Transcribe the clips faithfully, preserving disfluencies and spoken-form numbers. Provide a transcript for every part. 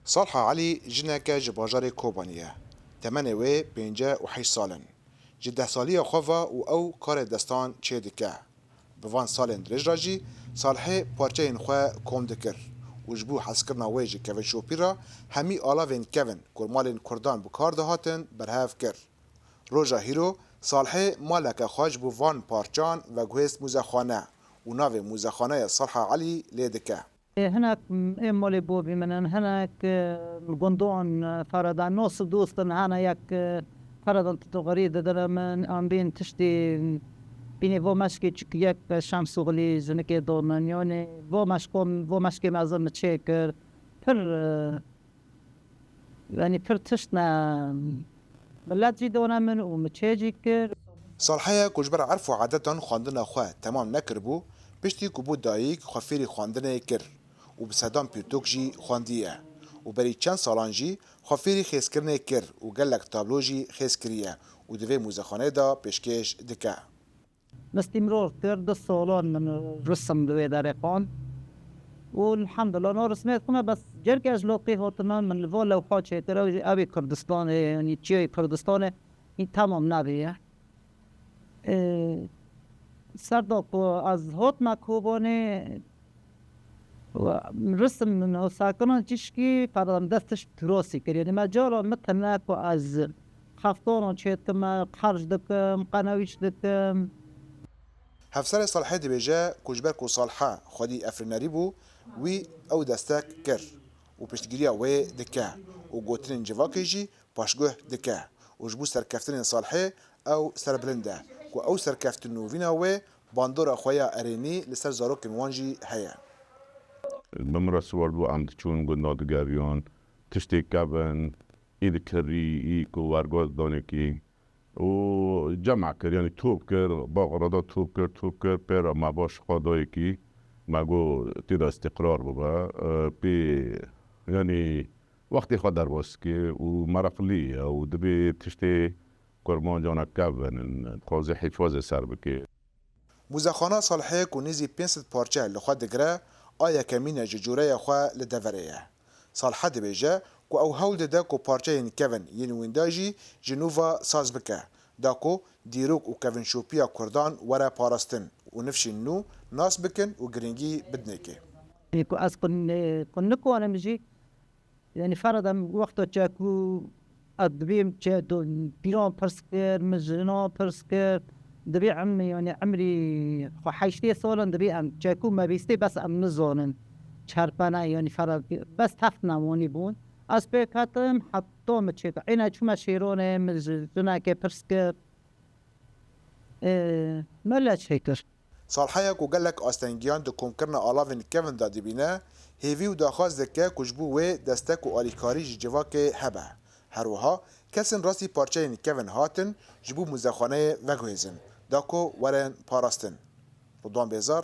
Salha Elî jineke ji bajarê Kobanî ye. Temenê wê pêncî û heşt sal in. Ji dehsaliya xwe ve û ew karê destan çêdike. Bi van salên dirêj re jî Salhê parçeyên xwe kom dikir û ji bo hezkirina wê ji kevinşopî re hemî alavên kevin ku li malên Kurdan bi kar dihatin berhev kir. Roja hîro Salhê maleke xwe ji bo van parçan veguhêst muzexane û navê muzexaneya Salha Elî lê dike. Hinek ê malê bavê min in, hinek, e, gundan, e, fereden nas û dost in, hene yek, e, fereden tutuxirî didine min, em bên tiştê bînê va meşkê çik yek, e, Şemsûxlî jinikê da min. Yanî va meşkan, va meşkê mezin min çêkir. Pir, e, Yanî pir tişt me milet jî dane min û min çê jî kir. Salheya ku ji ber erf û adetan xwendina xwe temam nekiribû, piştî ku bû dayik xwe fêrî xwendinê kir û bi sedan pirtûk jî xwendiye û berî çend salan jî xwe fêrî xêzkirinê kir û gelek tablo jî xêz kiriye û di vê muzexaneyê de pêşkêş dike. Min îstîmrar kir, du salan min risim li wê derê xwend. Û elhamdulillah, na risimê dixwime, bes careke ez laqê hatime, min li va lewha çêkir, ew jî, ew ê Kurdistanê, yanî çiyayê Kurdistanê, hîn temam nebûye. Ê, ser da ku ez hatime Kobanê, Risim min û sakina tişkî, pardon, dest tişt turasî kir. Yanî me cara mitine ku ez xeftana çêdikime, qerc dikim, qenewîç dikim. Hevserê Salhê dibêje ku ji ber ku Salhe xwedî efrînerî bû, wî ew destek kir û piştgiriya wê dike û gotinên civakê jî paşguh dike û ji bo serkeftinên Salhê ew serbilind e ku ew serkeftin û vîna wê bandora xwe ya erênî li ser zarokên wan jî heye. Bi min re siwar bû, em diçûn gunda digeriyan, tiştê kevin, î dikirî, î ku wergoz danekî û cema kir, yanî top kir, baxira da top kir, top kir, pê re me baş xwe dayekî, me got tê de îstîqrar bibe, e, pê, yanî wextê xwe derbas dike û meraqlî ye û dibê tiştê kurmancana kevin in, dixwaze hîfazê ser bike. Muzexana Salhê ku nêzî pênc sed parçe li xwe digire, a yekemîn e ji coreya xwe li deverê ye. Salhe dibêje ku ew hewl dide ku parçeyên kevin yên wînda jî ji nû ve saz bike, da ku dîrok û kevinşopiya Kurdan were parastin û nifşên nû nas bikin û girîngî bidinê kê. Ku ez ku ne-, ku nikarim jî, Yanî ferada em wexta çekû ez dibêm çe-, do-, pîran pirs kir, min jinan pirs kir. Dibê em, yanî emrî xwe heştê sal in, dibê em çekû me bîstê, bes em nizanin çerpene, yanî ferada bes teft newanî bûn. Ez pêk hetim, heta min çêkir. Êne çûme Şêranê, min ji jinekê pirs kir. Ê, me lê çêkir. Salheya ku gelek astengiyan di komkirina alavên kevin de dibîne, hêvî û daxwaz dike ku ji bo wê destek û alîkarî ji civakê hebe. Her wiha kesên rastî parçeyên kevin hatin ji bo muzexaneyê veguhêzin, da ku werin parastin. Ridwan Bêzar,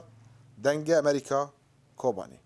Dengê Amerîka, Kobanî.